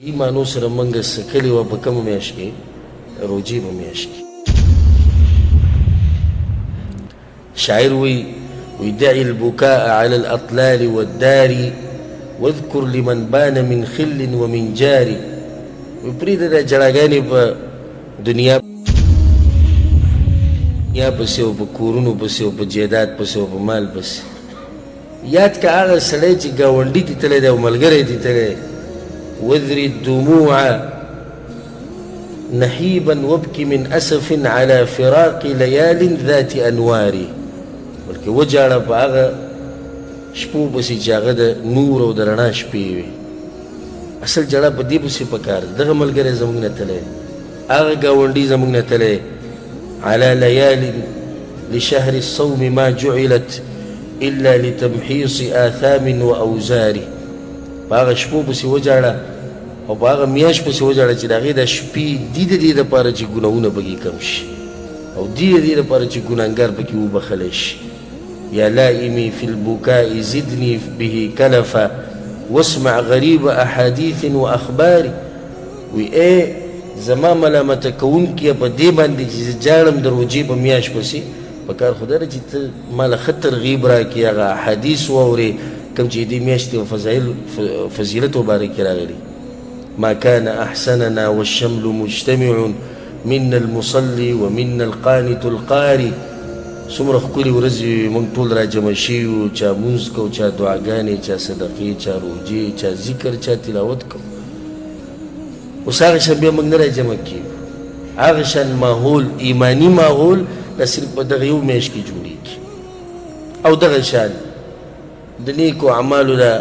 ایمانو سره منګه سکلی و په کومه میاشت کې؟ روژې په میاشت کې. شاعر وی دع البكاء على الأطلال والدار واذكر لمن بان من خل ومن جار. پرېږده دا جړاګانې په دنیا پسې او په کورونو پسې او په جایداد پسې او په مال پسې. یاد که هغه سړی چې ګاونډي ته تللی دی او ملګری ته تللی. وذري الدموع نحيبا وابكي من أسف على فراق ليال ذات أنوار. بلکې وژاړه په هغه شپو پسې چې هغه د نور او د رڼا شپې وي. اصل جړه په دې پسې پکار ده. دغه ملګری زموږ نه تللی، هغه ګاونډي زموږ نه تللی. على ليال لشهر الصوم ما جعلت إلا لتمحيص آثام وأوزار. په هغه شپو پسې وژاړه او په هغه میاشت پسې وژاړه چې د هغې د شپې دي د دې دپاره چې ګناهونه پکې کم شي او دي د دې دپاره چې ګناهګار پکې وبخښلی شي. يا لائمي في البكاء زدني به كلفا واسمع غريب أحاديث وأخبار. وی ای زما ملامت کوونکیه په دې باندې چې زه ژاړم د روژې په میاشت پسې، په کار خو دا ده چې ته ما له ښه ترغیب راکړې، هغه احادیث واورې کوم چې دې میاشتې او فضیلت مبارک کې راغلي. ما كان أحسننا والشمل مجتمع منا المصلي ومنا القانت القاري. څومره ښکلې ورځې وې، موږ ټول راجمع شوي یو، چا مونځ کو، چا دعاګانې، چا صدقې، چا روژې، چا ذکر، چا تلاوت کو. اوس هغه شان بیا موږ نه راجمع کېږو. هغه شان ماحول، ایماني ماحول، دا صرف په دغه یو میاشت کې جوړېږي. او دغه شان د نیکو اعمالو دا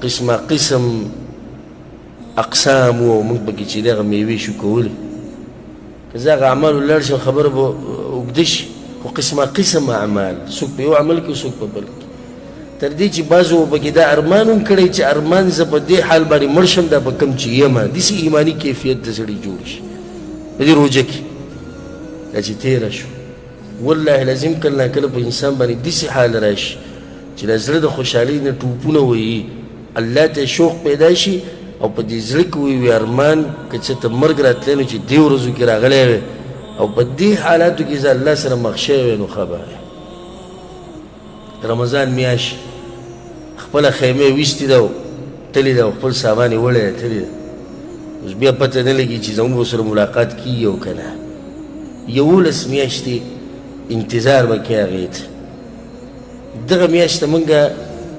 قسمه قسم اقسام وو، موږ پکې چې دغه میوې شو کولې. که زه هغه اعمالو لاړ شم خبره به اوږده شي، خو قسمه قسم اعمال، څوک په یو عمل کې، څوک په بل کې، تر دې چې بعضو پکې دا ارمان هم کړی چې ارمان زه په دې حال باندې مړ شم، دا په کوم چې یم، داسې ایماني کیفیت د سړي جوړ شي په دې روژه کې. دا چې تېره شو والله العظیم کله نا کله په انسان باندې داسې حال راشي چې د زړه د خوشحالۍ نه ټوپونه وهي، الله ته شوق پیدا شي او په دې زړه کې وي ارمان که چېرته مرګ راتلی نو چې دې ورځو کې راغلی وی او په دې حالاتو کې زه الله سره مخ شوی وی نو ښه به وی. رمضان میاشت خپله خیمه یې ویستې ده او تللې ده او خپل سامان یې وړی دی تللې ده. اوس بیا پته نه لګي چې زموږ به سره ملاقات کېږي او که نه. 11 میاشتې انتظار به کوي هغې ته. دغه میاشت ته موږ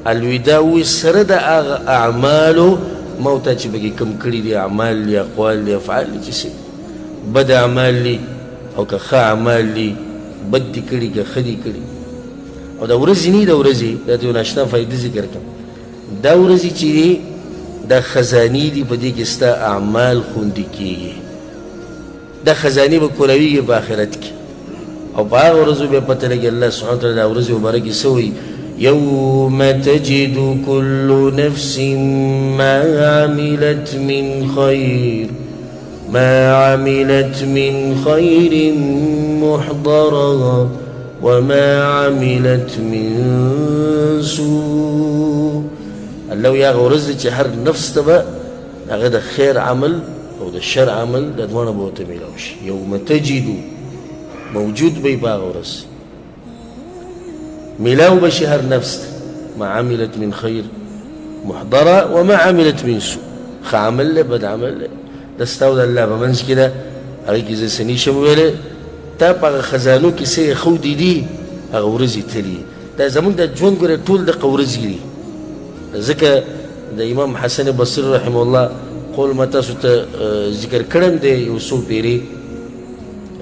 الوداع ووایو سره د هغه اعمالو ما او تا چې پکې کم کړي دي، اعمال دي، اقوال دي، افعال دي، چې څه بد اعمال دي او که ښه اعمال دي، بد دي کړي که ښه دي کړي. او دا ورځې نه دا ورځې، دا ته یو ناشنا فایده ذکر کړم. دا ورځې چې دي دا خزانې دي، په دې کې ستا اعمال خوندي کېږي. دا خزانې به کولاویږي په آخرت کې او په هغه ورځو بیا پته لګي. الله سبحانه وتعالی دا ورځې مبارکې څه وایي؟ يوم تجد كل نفس ما عملت من خير ما عملت من خير محضرا وما عملت من سوء. الله وایي هغه ورځ چې هر نفس ته به هغه د خیر عمل او د شر عمل د دواړه به ورته میلاو شي. یوم تجد موجود به په هغه ورځ میلاو به شي هر نفس ته ما عملت من خیر محضرا وما عملت من سوء. ښه عمل دی بد عمل دی، دا ستا او د الله په منځ کې ده، هغې کې زه څه نشم ویلی. تا په هغه خزانو کې څه ایښودي دي هغه ورځې تللي. دا زموږ د ژوند ګوره ټول دغه ورځې دي. ځکه د امام حسن بصري رحمه الله قول ما تاسو ته ذکر کړم دی یو څو پیرې.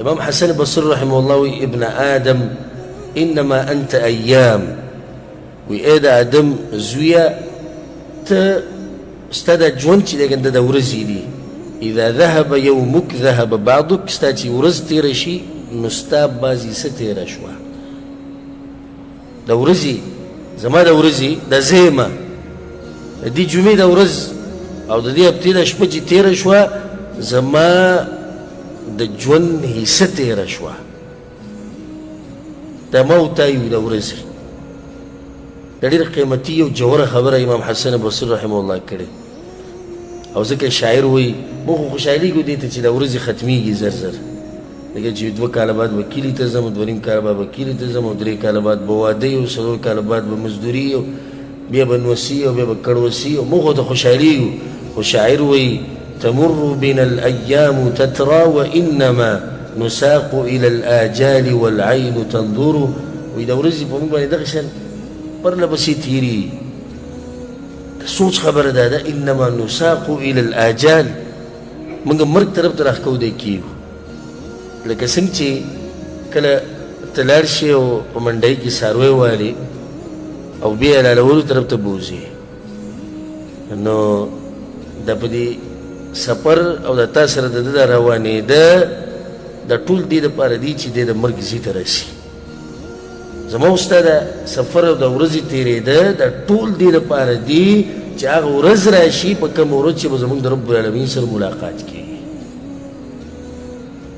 امام حسن بصري رحمه الله وی ابن آدم انما انت ایام. وی ای د آدم زویه، ته ستا دا ژوند چې دی کنه د ورځې دي. اذا ذهب یومک ذهب بعضک، ستا چې ورځ تېره شي نو ستا بعضې څه تېره شوه. د ورځې زما د ورځې د زیمه د دې جمعې د ورځ او د دې هفتې د شپه چې تېره شوه زما د ژوند حصه تېره شوه. دا ما او تا یو د ورځې. دا ډېره قیمتي او ژوره خبره امام حسن بصري رحمه الله کړې. او ځکه شاعر وایي موږ خو خوشحالېږو دې ته چې دا ورځې ختمېږي زر زر، ځکه چې 2 کاله بعد به کلي ته ځم، 2.5 کاله بعد به کلي ته ځم، او 3 کاله بعد به واده او 4 کاله بعد به مزدوري او بیا به نوسي او بیا به کړوسي، او موږ ته خوشحالېږو. خو شاعر وایي: تمر بنا الأيام تترى وإنما نساق إلى الآجال والعين تنظر. وایي دا ورځې په موږ باندې دغه شان پرله پسې تېرېږي. د سوچ خبره ده ده، انما نساق الى الاجال، موږ مرګ طرف ته راښکودی کېږو. لکه څنګه چې کله ته لاړ شې او په منډۍ کې څاروی والي او بیا حلالولو طرف ته بوځي، نو د په دې سفر او د تا سره د ده د روانېده د ټول دې دپاره دي چې دی د مرګ ځای ته رسي. زما او ستا د سفر او د ورځې تېرېده د ټول دې دپاره دي چې هغه ورځ راشي په کومه ورځ چې به زموږ د رب العالمین سره ملاقات کېږي.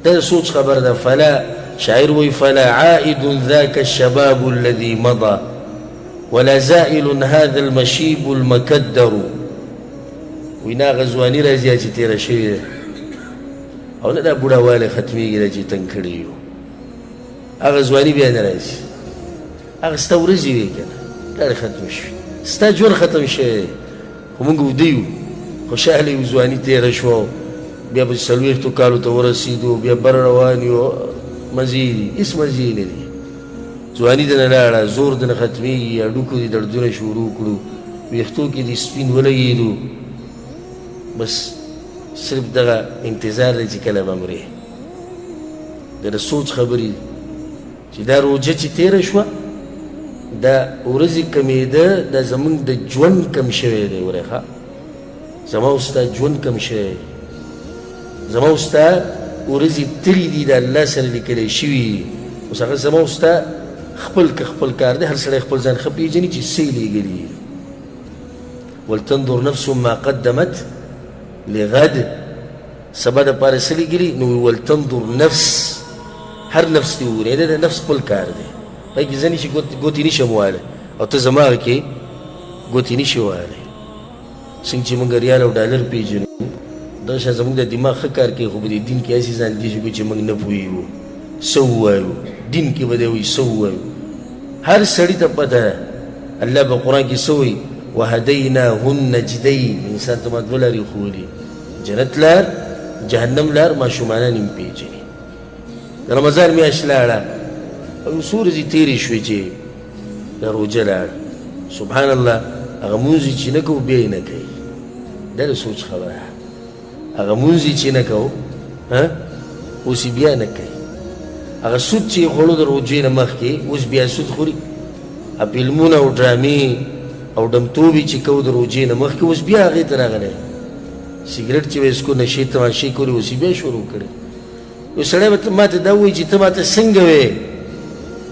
دا د سوچ خبره ده. فلا شاعر وی: فلا عائد ذاك الشباب الذي مضى ولا زائل هذا المشيب المكدر. وی نه هغه ځواني راځي چې تېره شوې ده، او نه دا بوډاوالی ختمېږي دا چې تنګ کړي یو. هغه ځواني بیا نه راځي. هغه ستا ورځې وې که نه، لاړې، ختم شوې، ستا ژوند ختم شوی دی. خو موږ وده یو، خوشحاله یو، ځواني تېره شوه، بیا به 40 کالو ته ورسېدو، بیا بر روان یو. مزې دي؟ هېڅ مزې نه دي. ځواني د نه لاړه، زور د نه ختمېږي، هډوکو دې دردونه شروع کړو، ویښتو کې دې سپین ولګېدو. بس صرف دغه انتظار دی چې کله به مرې. د سوچ خبرې چې دا روژه چې تېره شوه، دا ورځې کمېده، دا زمونږ د ژوند کم شوی دی. ورې ښه، زما او ستا ژوند کم شوی دی، زما او ستا ورځې تللي دي، د الله سره لیکلی شوي دي. اوس هغه زما او ستا خپل که خپل کار دی. هر سړی خپل ځان ښه پېژني چې څه یې لېږلي دي. ولتنظر نفس ما قدمت لغد، سبا د پاره څه لېږلي. نو ولتنظر نفس، هر نفس دې وګوري. دا د نفس خپل کار دی، پای کې زه نشي ګوتې نشم وهلی او ته زما کې ګوتې نشي وهلی. څنګه چې موږ ریال او ډالر پېژنو، دغه شان زموږ د دماغ ښه کار کوي، خو په دې دین کې هسې ځان دې شي چې موږ نه پوهېږو څه ووایو. دین کې به دی وایي څه ووایو؟ هر سړي ته پته ده. الله په قرآن کې څه وایي؟ وهدیناه النجدین. انسان ته ما دوه لارې ښوولي، جنت لار، جهنم لار. ماشومانان یې پېژني. د رمضان میاشت لاړه او څو ورځې تېرې شوې چې د روژه لاړه. سبحان الله، هغه مونځ چې نه کوو بیا یې نه کوي. دا د سوچ خبره. هغه مونځ چې نه کوو اوس یې بیا نه کوي. هغه سود چې یې خوړو د روژې نه مخکې، اوس بیا سود خوري. فلمونه او ډرامې او ډمتوبې چې کوو د روژې نه مخکې، اوس بیا هغې ته راغلی. سګرټ چې به یې څکو، نشې تماشې کولې، اوس یې بیا شروع کړې. یو سړی به ماته دا ووایي چې ته ماته څنګه وې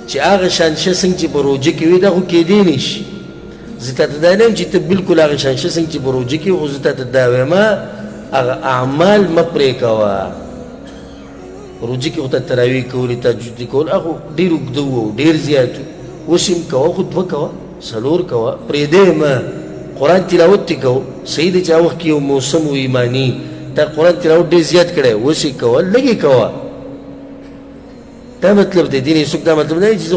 چې هغه شان شه څنګه چې په روژه کې وې؟ دا خو کېدی نه شي. زه تا ته دا نه یم چې ته بالکل هغه شان شه څنګه چې په روژه کې، خو زه تا ته دا وایم، هغه اعمال مه پرې کوه. روژه کې خو ته تراویح کولې، تهجد دې کول، هغه ډېر اوږده وو، ډېر زیات وو. اوس هم کوه، خو دوه کوه، څلور کوه، پرېږدی مه. قرآن تلاوت دې کوه، صحیح دی چې هغه وخت کې یو موسم و ایماني، تا قرآن تلاوت ډېر زیات کړی، اوس یې کوه، لږ یې کوه. دا مطلب دی. دین یې څوک دا مطلب نه دی چې